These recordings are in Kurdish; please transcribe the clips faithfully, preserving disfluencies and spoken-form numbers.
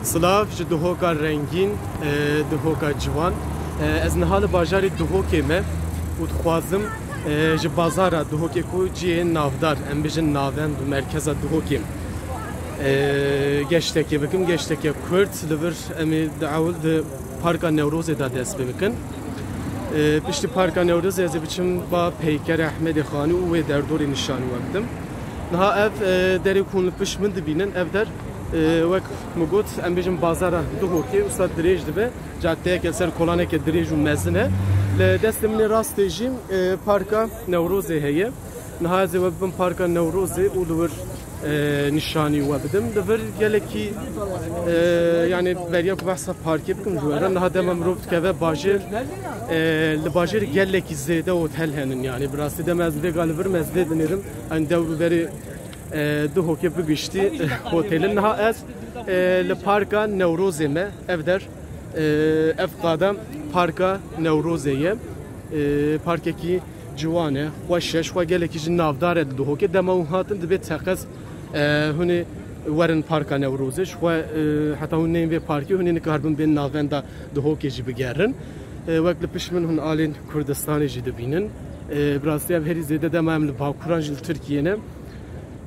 Silav ji Duhoka rengîn, e, Duhoka ciwan. E, ez niha li bajarê Duhokê me û dixwazim, e, ji bazara Duhokê ku cihê navdar, em bêjin navend û merkeza Duhokê, e, geştekê bikim, geşteke kurt. Li vir em ê di ewil di Parka Newrozê de dest pê bikin. E, piştî Parka Newrozê ez ê biçim ba Peyker Ehmedê Xanî û wê derdorê nîşanî we bidim. Niha ev, e, derê ku hûn li pişt min dibînin, ev der, e, wek min got, em bêjin bazara Duhokê, wisa dirêj dibe, cadeyeke li ser kolaneke dirêj û mezin e. Li destê min ê rastê jî, e, Parka Newrozê heye. Niha ez ê we bibim Parka Newrozê û li wir, e, nîşanî we bidim. Li vir gelekî, e, yani beriya ku behsa parkê bikim ji we re. Niha dema mirov dikeve bajêr, e, li bajêr gelekî zêde otel henin. Yani bi rastî dema ez vêga li vir me ez vê dinêrim. Hani dewr û berê, e, Duhokê bigiştî, e, otelin. Niha ez, e, li Parka Newrozê me, ev der, e, ev qada Parka Newrozê ye. E, parkekî ciwan e, xweş e, ji xwe gelekî jî navdar e li Duhokê. Dema hûn hatin dibê teqez, e, hûn ê werin Parka Newrozê. Ji xwe, e, heta hûn neyên vê parkê, hûn ê nikaribin bên navenda Duhokê jî bigerin. E, wek li pişt min hûn alên Kurdistanê jî dibînin. E, bi rastî ev herî zêde dema em li bakuran jî li Tirkiyê ne.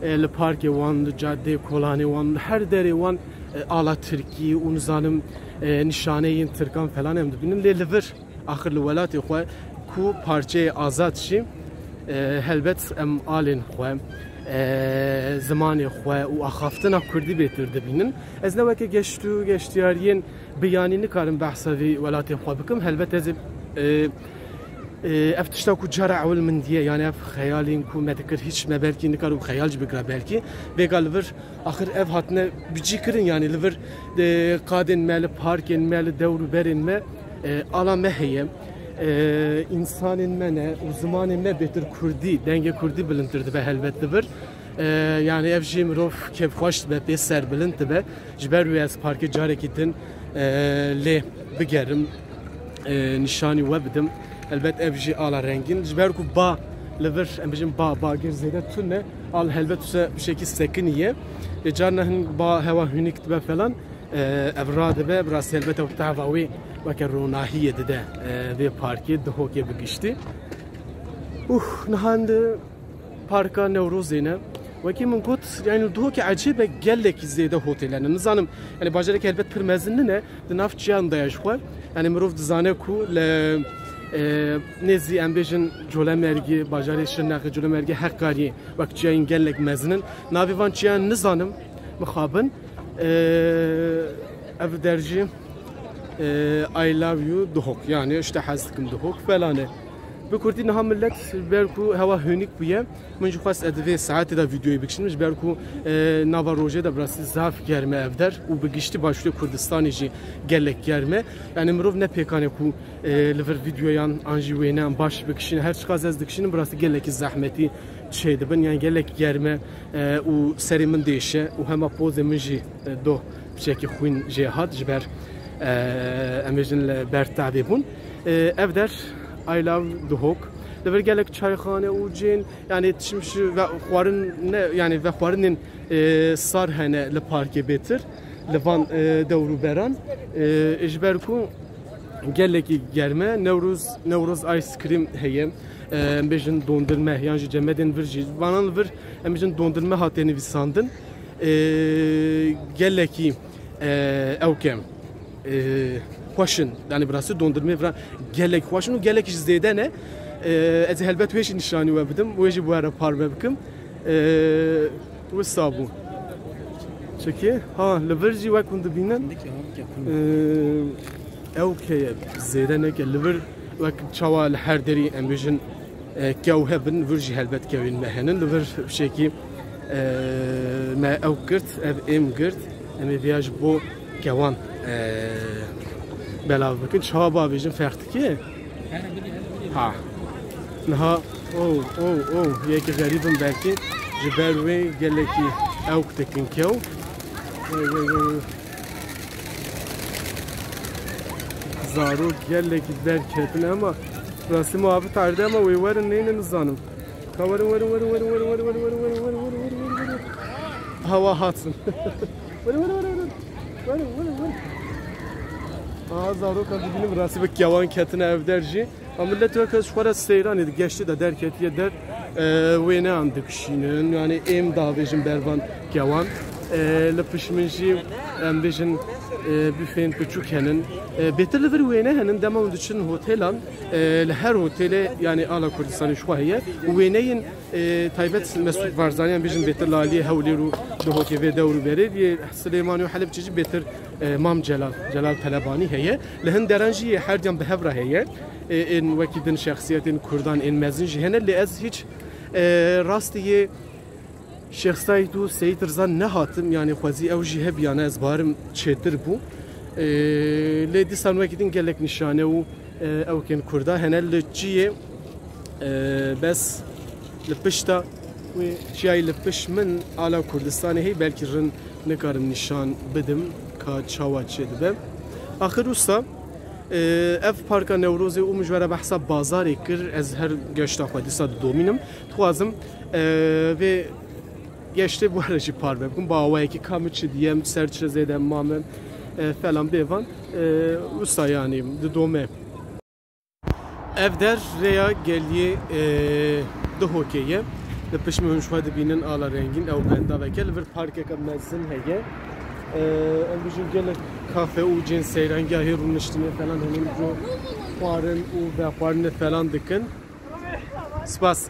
E, li parkê wan, li cadeyê kolanê wan, li her derê wan, e, ala tirkî û nizanim, e, nîşaneyên tirkan falan em dibînin. Lê li vir axir li welatê xwe ku parçeyê azad jî, e, helbet em alên xwe, e, zimanê xwe û axaftina kurdî bêtir dibînin. Ez ne weke geşt û geştiyariyên biyanî nikarim behsa vî welatê xwe bikim. Helbet ez ê, e, e, ev tişta ku cara ewil min diye, yani ev xeyalên ku me dikir, hiç me belkî nikarim xeyal jî bikira belkî. Vêga li vir axir ev hatine bicî kirin, yani li vir, e, qadên me, li parkên me, li dewr û berên me, e, ala me heye. E, însanên me ne û zimanê me bêtir kurdî, dengê kurdî bilindtir dibe helbet li vir. E, yani ev jî mirov kêfxweş dibe, pê serbilind dibe. Ji ber wê ez parkê carekî din, e, lê bigerim, e, nîşanî we bidim. Helbet ev jî ala rengîn. Ji ber ku ba li vir, em bêjin ba, bagir zêde tune, al helbet wisa pişekî sekiniye. Lê carna hin ba hewa hûnik dibe falan, e, ev radibe, bi rastî helbet ew tava wê weke ronahiyê dide, e, vê parkê, Duhokê bigiştî. Uh, niha em di Parka Newrozê ne. Wekî min got, yani Duhokê ecêb e, gelekî zêde hotel hene. Nizanim, yani bajareke helbet pir mezin nine, di nav çiyan de ye ji xwe. Yani mirov dizane ku li, e, nêzî em bêjin Colemêrgê, bajarê Şirnexê, Colemêrgê, Heqariyê, wek çiyayên gelek mezin in. Navê van çiyan nizanim, mixabin. E, ev der jî, e, I love you Duhok. Yani işte hez dikim Duhok falan e. Bi kurtî niha millet ji ber ku hewa hûnik bûye, min jî xwest ez di vê saetê de vîdeoyê bikişînim, ji ber ku, e, nava rojê de bi rastî zaf germ e ev der û bi giştî başûrê Kurdistanê jî gelek germ e. Yani mirov ne pêkan e ku, e, li vir vîdeoyan an jî wêneyan baş bikişîne. Her çiqas ez dikişînim, bi rastî gelekî zehmetî çêdibin, yani gelek germ e, e, û serê min diêşe û hema pozê min jî, e, doh piçekî xwîn jê hat ji ber, e, em bêjin li ber tevê bûn. E, ev der I love Duhok. Li vir gelek çayxane û cihên, yani tişim ji ve xwarin ne, yani vexwarinên, e, sar hene li parkê bêtir, li van, e, dewr û beran. E, ji ber ku gelekî germ e. Newroz, Newroz ice cream heye. E, em bêjin dondurme, yan jî cemedên vir jî. Vanan li vir, em bêjin dondurme hatiye nivîsandin. E, gelekî, e, ewke, e, xweş in. Yani bi rastî dondurmê vira gelek xweş in û gelek jî zêde ne. E, ez ê helbet wê jî nîşanî we bidim. Wê jî bi we re parve bikim. E, wisa bû. Çekê? Ha, li vir jî wek hûn dibînin. Ee, ew ke ye, zêde neke. Li vir wek çawa li her derî em bêjin, e, kew hebin, vir jî helbet kewên me henin. Li vir pişekî, e, me ew girt, ev êm girt. Em ê viya ji bo kewan, e, belav bikin. Çawa bavêjin, ferq dike? Ha. Niha, oh, oh, oh, yekî xerîb in belkî. Ji ber wê gelekî ewk dikin kew. Wey, wey, wey, wey. Zarok gelekî derketin ama rastî muhabit erde ama wê werin neyne nizanim. Ka werin, werin, werin. Hawa hatin. Werin, werin, werin, werin. Werin, Aha, zarokan dibînim, rastî bi kewan ketine ev der jî. A millet weke ji xwe re seyranê di geştê de derketiye der, e, wêneyan dikişînin. Yani êm davêjin bervan kewan. E, li pişt min jî em bêjin, e, bufên piçûk henin. E, bêtir li vir wêne henin, dema hûn diçin hotelan, e, li her hotelê, yani ala Kurdistanê ji xwe heye. Û wêneyên, e, taybet Mesûd Barzanî, em bêjin bêtir li aliyê Hewlêr û Duhokê vê dewr û berê, yê Silêmanî û Helebçê jî bêtir, e, Mam Celal, Celal Telebanî heye. Li hin deran jî yê herdiyan bi hev re heye. E, ên wekî din şexsiyetên Kurdan ên mezin jî hene. Lê ez hiç, e, rastî yê Şêx Seîd û Seyîd Riza nehatim, yani xwezî ew jî hebiyane, ez barim çêtir bû. E, lê dîsan wekî din gelek nîşane û, e, ewkên Kurda hene li çiyê, e, bes li pişta wê çiyayê li pişt min ala Kurdistanê heye, belkî rin nikarim nîşan bidim ka çawa çêdibe. Axir wisa, e, ev parka Newrozê û min ji we re behsa bazarê kir, ez her geşta xwe dîsa didomînim. Dixwazim, e, vê geştê bi we re jî parve bikim. Bi awayekî ka min çi diyem, ser çi zêde mame, e, falan bêvan, e, wisa yani didome. Ev der rêya geliyê, e, Duhokê ye. Li pişt min hûn ji xwe dibînin ala rengîn, ew bendaveke. Li vir parkeke mezin heye. E, em bijin gelek kafe û cihên seyranî, cihê rûniştinê falan hene, ku xwarin û vexwarinê falan dikin. Spas.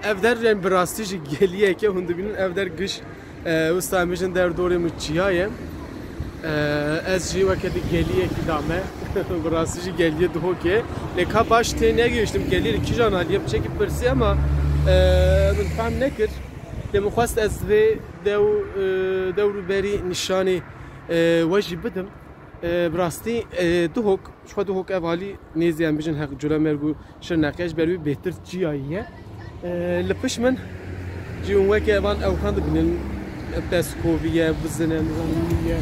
Ev der, em bi rastî jî geliyeke hûn dibînin, ev der giş, e, wisa em bijin derdorê min çiya ye. E, ez jî weke di geliyekî de me. Bi rastî jî geliyê Duhokê. Lê ka baş tê negihiştim, geliyê li kîjan aliyê, çekî pirsî, ema, e, min fehm nekir. Lê min xwest ez vê dew, e, dewr û berî nîşanî, e, we jî bidim. E, bi rastî, e, Duhok, ji xwe Duhok ev alî nêzî, em bijin, heq Colemêrg û Şirnexe, ji ber wî bêtir çiyayî ye. E, li pişt min jî hûn weke evan ewkan dibînin, peskovî ye, bizin e, nizanim nî ye,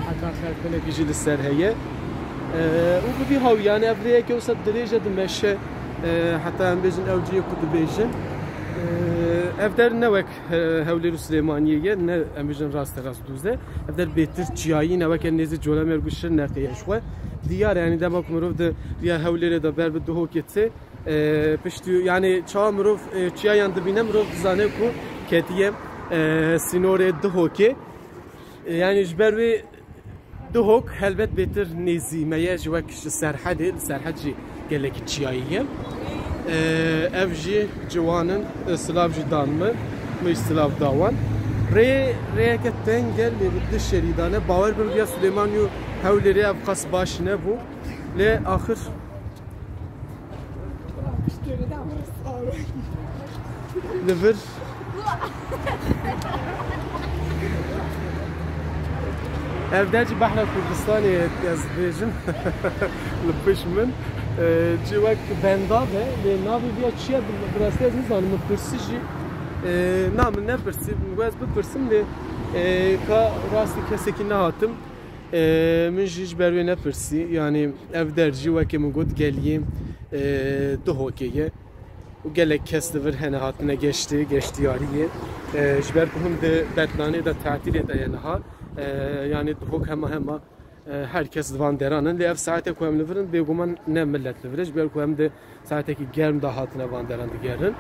heta xerpinekî jî li ser heye. E, û bi vî hawî, yani ev rêyeke wisa dirêj e, dimeşe, e, heta em bêjin ew cihê ku dibêjin. E, ev der ne wek, e, Hewlêr û Silêmaniyê ye, ne em bêjin raste rast dûz e. Ev der bêtir çiyayî ne, weke nêzî Colemêrg û Şirnexê ye ji xwe. Diyar e, yani dema ku mirov di riya Hewlêrê de ber bi Duhokê tê, e, piştî, yani çawa mirov, e, çiyayan dibîne, mirov dizane ku ketiye, e, sînorê Duhokê. E, yani ji ber wê Duhok helbet bêtir nêzî me ye, ji wek ji Serhedê, li Serhed jî gelekî çiyayî ye. E, ev jî ciwan in, e, silav jî dan min, min jî silav da wan. Rê, rêyeke teng e, lê bi du şerîdan e. Bawer bin riya Silêmanî û Hewlêrê ev qas baş nebû. Lê axir li vir ev der jî behra Kurdistanê ye, ez dibêjim. Li pişt min, e, cî wek bendav e, lê navê viya çi ye, bi, bi rastî ez nizanim, min pirsî jî, e, na, min nepirsî, min got ez bipirsim, lê, e, ka rastî kesekî nehatim. E, min jî ji ber wê nepirsî. Yanî ev der jî weke min got geliyê, e, Duhokê ye. Û gelek kes li vir hene hatine geştê, geştiyariyê. E, ji ber ku hûn di betlanê de, tatilê de ye niha. E, yanî Duhok hema hema, e, her kes li van deran in. Lê ev saetê ku em li vir in, bêguman ne millet li vir e. Ji ber ku em di saetekî germ de hatine van deran digerin.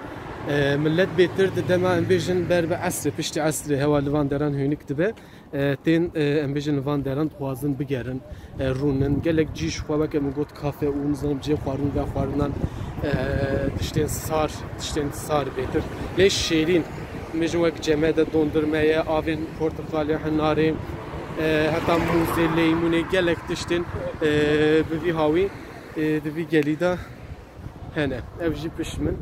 E, millet bêtir di dema em bêjin ber bi esrê, piştî esrê hewa li van deran hênik dibe. E, tên, e, em bêjin li van deran dixwazin bigerin, e, rûnin. Gelek cî ji xwe weke min got kafe û nizanim cihê xwarin ve xwarinan, e, tiştên sar, tiştên sar bêtir. Lê şêrîn, em bêjin wek cemede, dondurme ye, avên portiqalê, hinarê, e, heta mûzê, leymûnê, gelek tiştên, e, bi vî hawî, e, di vî gelî de hene. Ev jî pişt min.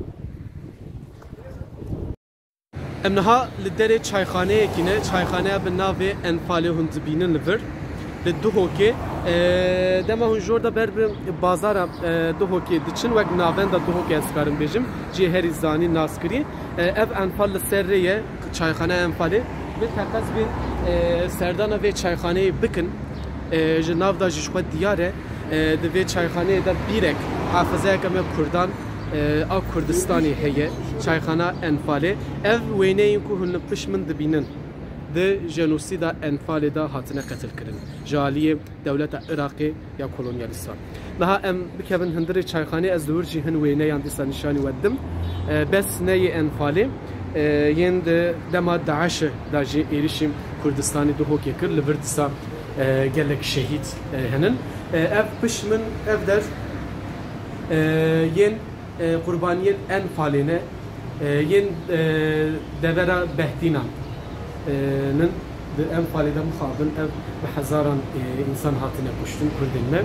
Em niha li derê çayxaneyekî ne, çayxaneya bi navê Enfalê hûn dibînin li vir, li Duhokê. E, dema hûn jor de ber bi bazara, e, Duhokê diçin, wek navenda Duhokê ez karim bêjim, cihê herî zanî, naskirî. E, ev Enfal li ser rê ye, çayxaneya Enfalê. Bi teqez bin, e, serdana vê çayxaneyê bikin. E, ji nav de jî ji xwe diyar e. E, di vê çayxaneyê de bîrek, hafizeyeke me Kurdan, e, a Kurdistanê heye, çayxana Enfalê. Ev wêneyên ku hûn li pişt min dibînin, Di jenosîda Enfalê de hatine qetilkirin ji aliyê dewleta Iraqê ya kolonyalîstan. Niha em bikevin hundirê çayxanê, ez li wir jî hin wêneyan dîsa nîşanî we didim. E, bes ne yê Enfalê, e, yên di dema DAIŞê de jî êrişî Kurdistanê Duhokê kir, li vir dîsa, e, gelek şehîd, e, henin. E, ev pişt min, ev der, e, yên e, qurbaniyên Enfalê ne, e, yên, e, devera Behtînan, e, nin di Enfalê de mixabin, ev bi hezaran, e, însan hatine kuştin, Kurdên me.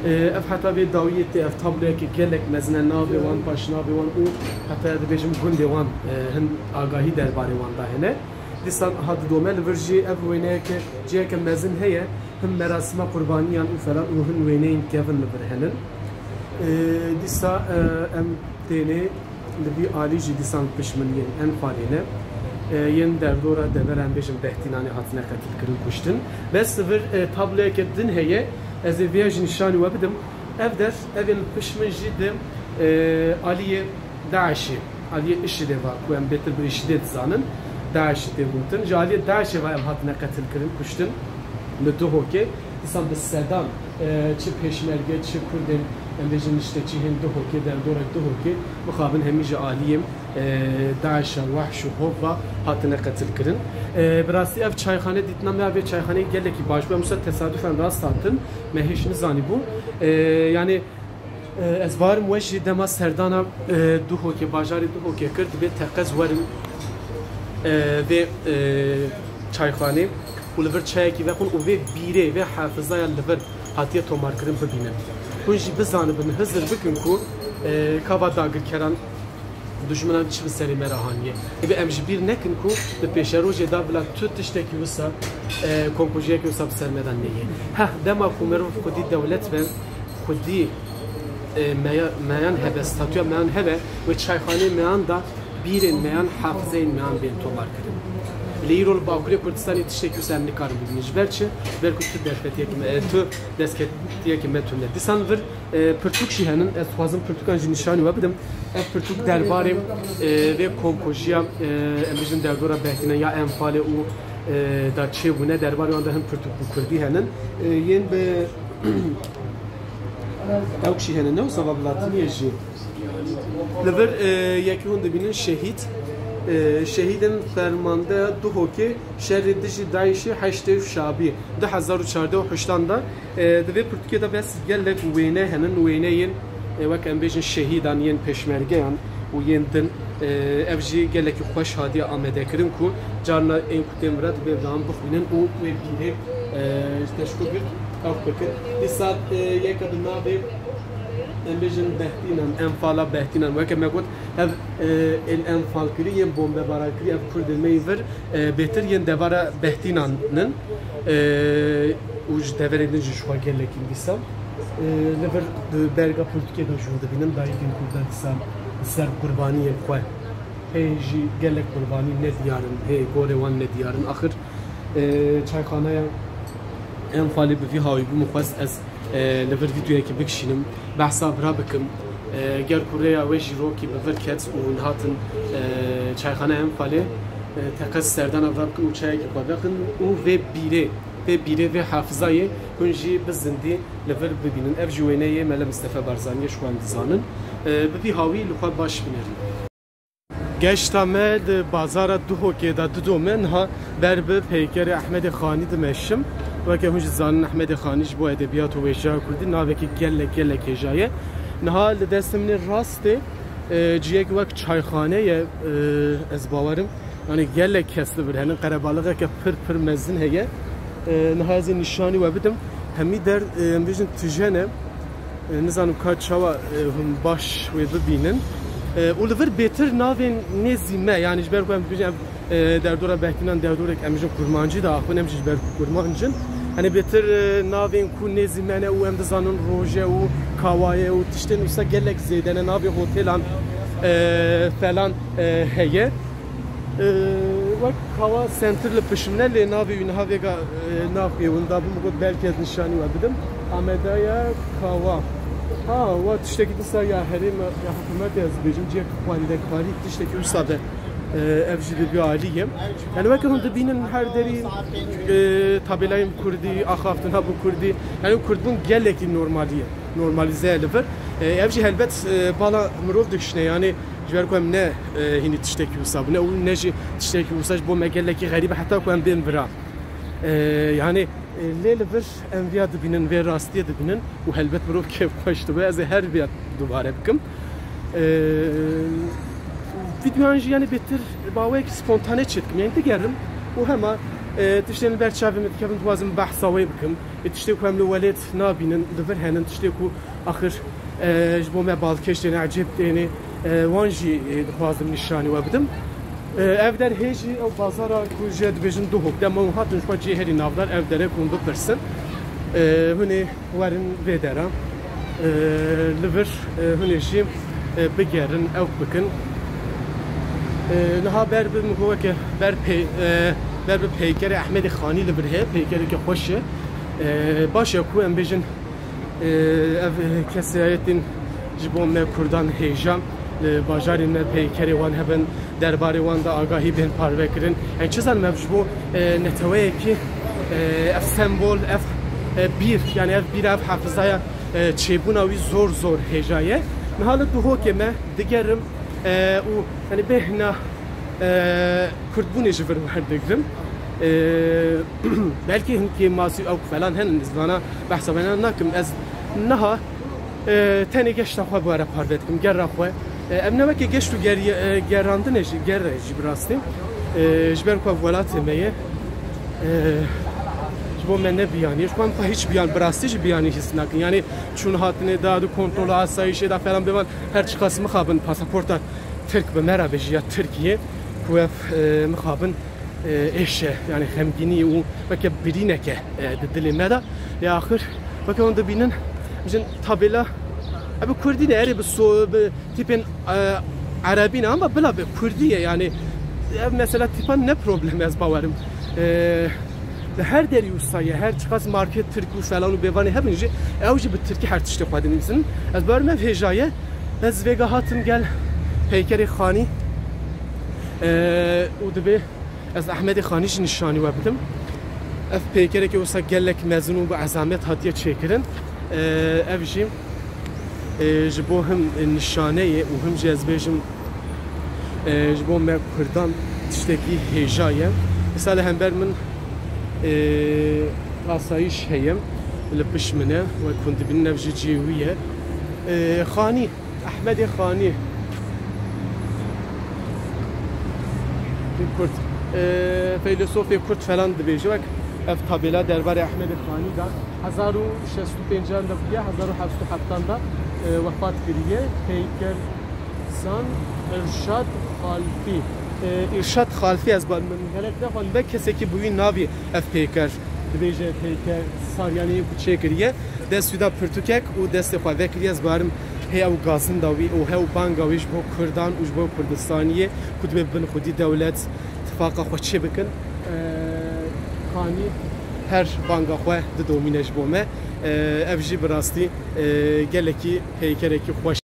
E, ev heta vê dawiyê tê, ev tabloyeke gelek mezin e, navê wan, paşnavê wan û heta dibêjim gundê wan, e, hin agahî derbarê wan de hene. Dîsan ha didome li vir jî ev wêneyeke ciheke mezin heye. Him merasîma qurbaniyan û falan û hin wêneyên kevin li vir henin. Ee, dîsa, e, em tênê li vî alî jî dîsan pişt min yên Enfalê ne. Ee, yên derdora devera em bêjin Behtînanê hatine qetilkirin, kuştin. Bes li vir, e, tabloyeke din heye, ez ê vêya jî nîşanî we bidim. Ev der, ev yên pişt min jî di, e, aliyê DAIŞê, aliyê IŞİDê va ku em bêtir bi IŞİDê dizanin, DAIŞê tê gotin. Ji aliyê DAIŞê va ev hatine qetilkirin, kuştin li Duhokê. Dîsan bi sedan, e, çi pêşmerge, çi Kurdên, em bêjin nişteçî hên Duhokê, derdorek Duhokê, mixabin hemî ji aliyê, e, DAIŞa wehş û hov va hatine qetilkirin. E, bi rastî ev çayxane, dîtina me ya vê çayxaneyê gelekî baş bû. Em wisa tesadüfen rast hatin, me hêj nizanîbû. E, yanî, e, ez barim we jî dema serdana, e, Duhokê, bajarê Duhokê kir, dibê teqez werin, e, vê, e, çayxanê û li vir çayekî vexwin û vê bîrê, vê hafizaya li vir hatiye tomarkirin bibînin. Hûn jî bizanibin, hizir bikin ku, e, ka va dagirkeran, dijminan çi bi serê me re haniye. Ebe em ji bîr nekin ku di pêşerojê de bila tu tiştekî wisa, e, komkujiyekî wisa bi ser me de neyê. Heh, dema ku mirov xwedî dewlet be, xwedî, e, meya-, meyan hebe, statûya meyan hebe, wê çayxaneyê meyan de bîrên meyan, hafizeyên meyan bên tomar kirin. Lê îro li Bakurê Kurdistanê tiştekî wisa em nikarin bibînin. Ji ber çi? Ji ber ku tu derfetiyekî me, e, tu destketiyekî me tune. Dîsan vir, e, pirtûk jî henin. Ez dixwazim pirtûkan jî nîşanî we bidim. Ev pirtûk derbarê, e, vê komkujiya, e, em bijin derdora Behtînan ya Enfalê û, e, da çêbûne, derbarê wan de hin pirtûk bi kurdî henin. E, yên bi ew jî henin, ne wisa va bi latiniyê jî. Li vir, e, yekî hûn dibînin şehîd. E, şehîdên fermandeya Duhokê şerê dijî DAIŞê heştê Şabî du hezar û çardeh û hiştan de, e, di vê pirtûkê de bes gelek wêne henin, wêneyên, e, wek em bêjin şehîdan yên pêşmergeyan û yên din, e, ev jî gelekî xweş hatiye amadekirin ku carna ên ku tên vira dibê bi wan bixwînin û wê bîrê, e, ji te ji xwe girt, ew bikin. Dîsa, e, yeka di navê, em bêjin Behtînan, Enfala Behtînan, weke me got, ev, e, ên enfalkirî, yên bombebaran kirî, ev Kurdên me yê vir, e, bêtir yên devara Behtînan in, e, û ji deverên din jî ji xwe gelek in dîsa. E, li vir di berga pirtûkê de jû dibînin, dayikên Kurdan dîsa li ser qurbaniyên xwe. Hê jî gelek qurbanî nediyar in, hê gorê wan nediyar in. Axir, e, çayxaneya Enfalê bi vî hawî bû, min xwest ez, e, li vir vîdeoyekî bikişînim, behsa vira bikim. E, ger ku rêya wê jî rokî bi vir ket û hûn hatin, e, çayxaneya Enfalê, e, teqez serdana vira bikin û çayekî xwe vexin û vê bîrê, vê bîrê, vê hafizayê hûn jî bi zindî li vir bibînin. Ev jî wêneyê Mele Mistefa Barzanî ye, ji xwe em dizanin. E, bi vî hawî li xwe baş binêrin. Geşta me li bazara Duhokê de didome, niha ber bi peykerê Ehmedê Xanî dimeşim. Weke hûn jî zanin, Ehmedê Xanî ji bo edebiyat û wêjeya kurdî navekî gelek, gelek hêja ye. Niha li destê min ê rastê, e, cihek wek çayxane ye, e, ez bawerim. Yanî gelek kes li vir henin, qerebalixeke pir pir mezin heye. E, niha ez ê nîşanî we bidim. Hemî der, e, em bêjin tije ne. E, nizanim ka çawa, e, hûn baş wê bibînin. E, û li vir bêtir navên nêzî me, yanî ji ber ku em dibêjin ev, e, derdora Behtînan derdorek em bêjin kurmancî de axivin, em jî ji ber ku kurmanc in. Hani bêtir, e, navên ku nêzî me ne û em dizanin roje û kawaye û tiştên wisa gelek zêde ne, navê hotelan, e, falan, e, heye. Ee, wek kawa sentir li pişt min e, lê navê wî niha vêga, e, nav pê winda bû, min got belkî ez nîşanî we bidim. Amedaya kawa. Ha, wa tiştekî dîsa ya herêma, ya hikûmetê ez dibêjim, cihek xwendekarî, tiştekî wisa be. E, ev jî di vî alî ye. Yani weke hûn dibînin her derî, e, tabêlayên kurdî, axaftina bi kurdî. Yani kurdbûn gelekî normalî ye. Normalize ye li vir. E, ev jî helbet, e, bala mirov dikişne. Yani ji ber ku em ne, e, hînî tiştekî wisa bûne û ne jî tiştekî wisa ji bo me gelekî xerîb e heta ku em bên vira. E, yani, e, lê li vir em viya dibînin, vê rastiyê dibînin û helbet mirov kêfxweş dibe. Ez ê her viya dubare bikim. E, vîdeoyan jî yani bêtir baweyek spontane çêdikim. Yani digerim û hema, e, tiştên li ber çavê min dikevin, dixwazim behsa wê bikim. E, tiştê ku em li welêt nabînin, li vir henin, tiştê ku axir, e, ji bo me balkêş têne, ecêb têne, e, wan jî, e, dixwazim nîşanî we bidim. E, ev der hê jî ew bazara ku jê dibêjin Duhok. Dema hûn hatin ji xwe cihê herî navdar ev dere ku hûn bipirsin. E, hûn ê werin vê dera. E, li vir, e, hûn ê jî, e, bigerin, ew bikin. E, niha ber bi min got weke ber pey-, e, ber bi peykerê Ehmedê Xanî li vir heye, peykereke xweş e. E, baş e ku em bêjin, e, ev kesayetên ji bo me kurdan hêja li bajarên me peykerê wan hebin, derbarê wan de agahî bên parvekirin. Yani çi zanim ev ji bo, e, neteweyekî, e, ev sembol, ev, e, bîr, yani ev bîr, ev hafizaya, e, çêbûna wî zor zor hêja ye. Niha li Duhokê me digerim, e, û yani bêhna, e, kurdbûnê ji vir werdigrim. E, belkî hinkê masî ew falan henin, ez vana behsa vana nakim. Ez niha, e, tenê geşta xwe bi we re parve dikim, gera xwe. E, em ne weke geşt û geriye-, e, gerandinê jî, gere jî bi rastî. E, ji ber ku ev welatê me ye, e, ji bo me ne biyanî ye. Ji bo em xwe hiç biyan, bi rastî jî biyanî hîs nakin. Yani çûn hatinê da, di kontrola asayîşê da falan bêvan her çiqas mixabin pasaporta Tirk bi me re bêjî ya Tirkiye, ku ev, e, mixabin, e, êş e, yani xemgînî û weke birîneke, e, di dilê me de. Ya axir, weke hûn dibînin, jin tabela, e, bi kurdî ne, erê bi so-, bi tîpên, e, erebî ne, ama bila bi kurdî ye, yani ev mesela tîpan ne problem ez bawerim. E, li her derî wisa ye, her çiqas market Tirk û falan û bêvanê hebin jî, ew jî bi Tirkî her tiştê xwe dinivîsin. Ez bawerim ev hêja ye. Ez vêga hatim gel peykerê Xanî, e, û dibê ez Ehmedê Xanî jî nîşanî we bidim. Ev peykerekê wisa gelek mezin û bi ezamet hatiye çêkirin. E, ev jî, e, ji bo him nîşane ye û him jî ez bêjim, e, ji bo me kurdan tiştekî hêja ye. Îsa li hember min, e, asayîş heye, li pişt min e, wek hûn dibînin ev jî cihê wî ye. E, Xanî, Ehmedê Xanî. Kurd, e, feylesofê Kurd falan dibêje, wek ev tabela derbarê Ehmedê Xanî de hezar û şeş sed û pêncî de bûye, hezar û heft sed û heft de, e, wefat kiriye. Peyker zan Irşad Xalfî. E, Irşad Xalfî, ez ba-, min gelek nexwend be, kesekî bi wî navî ev peyker dibêje, peyker sar, yani yê ku çêkiriye. Dest wî da pirtûkek û destê xwe vekiriye. Ez barim hê ew gazinda wî û hew banga wî ji bo Kurdan û ji bo Kurdistaniyê ku dibê bin xwedî dewlet tifaqa xwe çê bikin. E, Xanî her banga xwe didomîne ji bo me. E, ev jî bi rastî, e, gelekî peykerekî xweş.